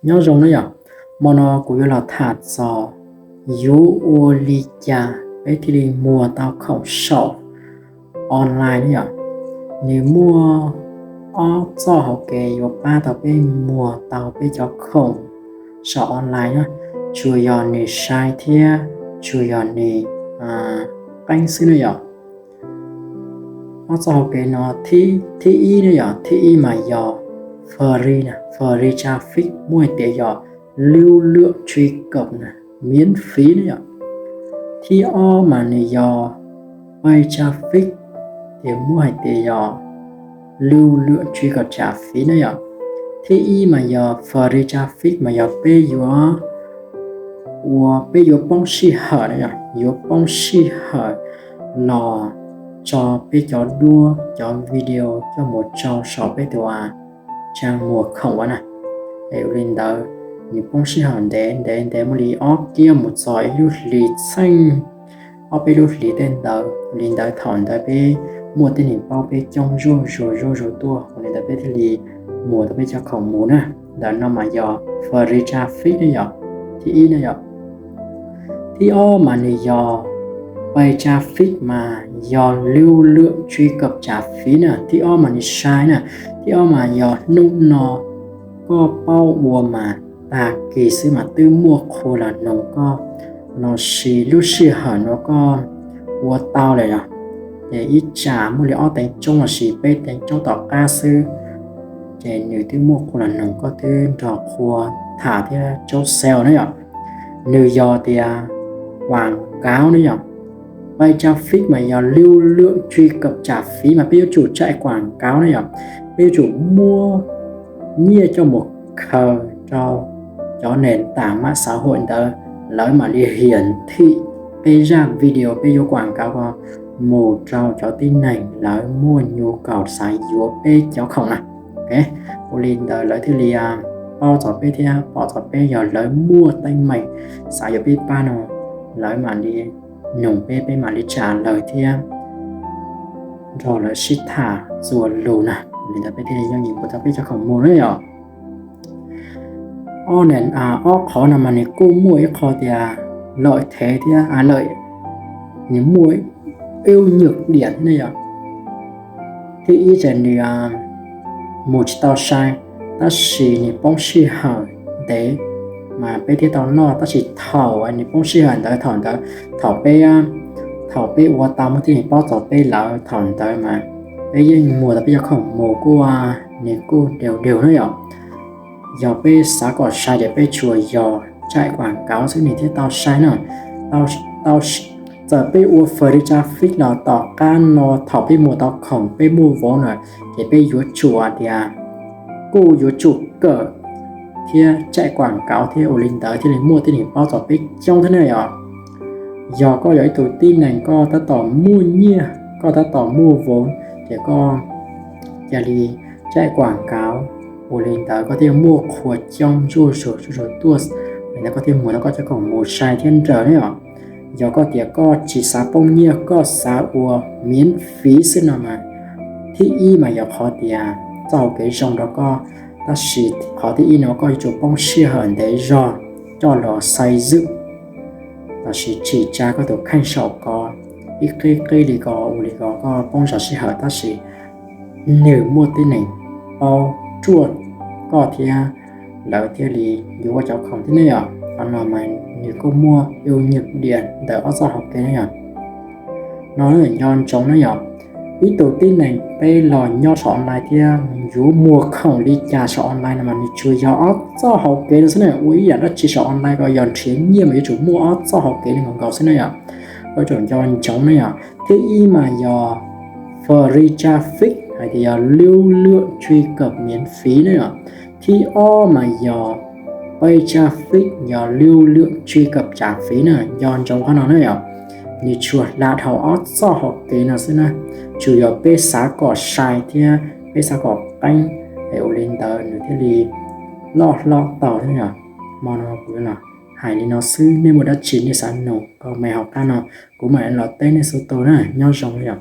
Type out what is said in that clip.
Nyob zoo na yom, hmo no kuv yuav los tham txog yuav ua li cas peb thiaj li muag tau khoom saum online na yom. Nws muaj ob txoj hauv kev yuav pab tau peb muag tau peb cov khoom saum online na, tsuas yog nws sai thiab tsuas yog nws qeeb xwb na yom. Ob txoj hauv kev no, thib ib na yom, thib ib mas yog free na, free traffic, muaj hais tias yog lưu lượng truy cập na, miễn phí na yom. Thib ob mas nws yog paid traffic, ces muaj hais tias yog lưu lượng truy cập trả phí na yom. Thib ib mas yog free traffic mas yog peb yuav ua, peb yuav poob sij hawm na yom, yuav poob sij hawm los tso peb cov duab cov video coj mus tso saum peb tus a, tsa muag khoom ua na. Es ua li ntawd, nws poob sij hawm ntev ntev ntev, muaj li ob kiab mus txog ib lub hlis txheej, ob peb lub hlis tej ntawd. Ua li ntawd thaum ntawd peb muaj tib neeg paub peb coob zuj zus zuj zus tuaj, ua li ntawd peb thiaj li muag tau peb cov khoom mus na. Ntawm no mas yog free traffic na yom, thib ib na yom. Thib ob mas nws yog paid traffic mas yog lưu lượng truy cập trả phí na, thib ob mas nws sai na. Thib ob mas yog hnub no koj paub ua mas tag kis xwb mas twb muaj qhua los noog koj, los sis lub sij hawm no koj ua tau lawm yom, ces ib tsam muaj li ob teev tsoob los sis peb teev tsoob tom qab xwb, ces nws twb muaj qhua los noog koj, twb nrog qhua tham thiab tsoob sale na yom. Nws yog tias quảng cáo na yom. Paid traffic mas yog lưu lượng truy cập trả phí mas peb yuav tsum chạy quảng cáo na yom. Peb yuav tsum muab nyiaj coj mus khaws rau cov nền tảng mạng xã hội ntawd, lawv mam li hiển thị peb zaj video peb yuav quảng cáo ko mus rau cov tib neeg lawv muaj nhu cầu xav yuav peb cov khoom na. Ua li ntawd lawv thiaj li paub txog peb thiab pom txog peb, yog lawv muaj teeb meem xav yuav peb pab no, lawv mam li noog peb, peb mam li tsa lawv thiab nrog lawv sib tham txuas lus na. Ua li ntawd peb thiaj li yooj yim muag tau peb cov khoom mus na yom. Ob, ob qhov no mas nws kuj muaj ib qho tias lợi thế thiab, lợi, nws muaj ưu nhược điểm thiab na yom. Thib ib ces nws mus tsis tau sai, tab sis nws poob sij hawm ntev mas peb thiaj tau noj, tab sis thaum nws poob sij hawm ntawd, thaum ntawd, thaum peb, thaum peb ua tau muaj tib neeg paub txog peb lawm, thaum ntawd mas peb yeej muag tau peb cov khoom mus kuj, nws kuj đều đều na yom. Yog peb xav kom sai ces peb tsuas yog chạy quảng cáo xwb nws thiaj tau sai na. Txawm peb ua free traffic los tom qab no thaum peb muag tau khoom peb muaj vốn lawm, ces peb yuav tsum tias kuj yuav tsum kawm thiab chạy quảng cáo thiab, ua li ntawd thiaj li muaj tib neeg paub txog peb coob thiab na yom. Yog koj yog ib tug tib neeg koj tab tom muaj nyiaj, koj tab tom muaj vốn, ces koj cia li chạy quảng cáo, ua li ntawd koj thiaj muaj qhua coob zuj zus zuj zus tuaj, li ntawd koj thiaj muag tau koj cov khoom mus sai thiab nrawm na yom. Yog koj tias koj tsis xav poob nyiaj, koj xav ua miễn phí xwb no mas, thib ib mas yog qhov tias txoj hauv kev zoo rau koj, tab sis qhov thib ib no koj yuav tsum poob sij hawm ntev zog coj los xây dựng los sis tsim tsa koj tus kheej saum ko ib qib qib li ko, ua li ko koj poob zog sij hawm, tab sis nws muaj tib neeg paub ruaj koj thiab lawv thiaj li yuav ua cov khoom thiab ne yom. Qhov no mas nws kuj muaj ưu nhược điểm ntawm ob txoj hauv kev ne yom. No nco ntsoov ne yom, ib tug tib neeg peb los nyob saum online thiab yuav muag khoom li cas saum online no mas nws tsuas yog ob txoj hauv kev no xwb na. Ua ib yam dab tsi saum online ko yog nrhiav nyiaj mas yuav tsum muaj ob txoj hauv kev li nkaus nkaus xwb ne yom. Koj tsum nco ntsoov ne yom. Thib ib mas yog free traffic hais tias yog lưu lượng truy cập miễn phí ne yom. Thib ob mas yog paid traffic yog lưu lượng truy cập trả phí na. Nco ntsoov qhov no ne yom. Nws tsuas hla dhau ob txoj hauv kev no xwb na. Tsuas yog peb xav kom sai thiab peb xav kom qeeb, es ua li ntawd nws thiaj li loj hlob tau thiab yom. Hmo no kuv los hais li no xwb, nej muaj dab tsi nej xav nug comment hauv qab no, kuv mam li los teb nej xub tau na. Nyob zoo yom.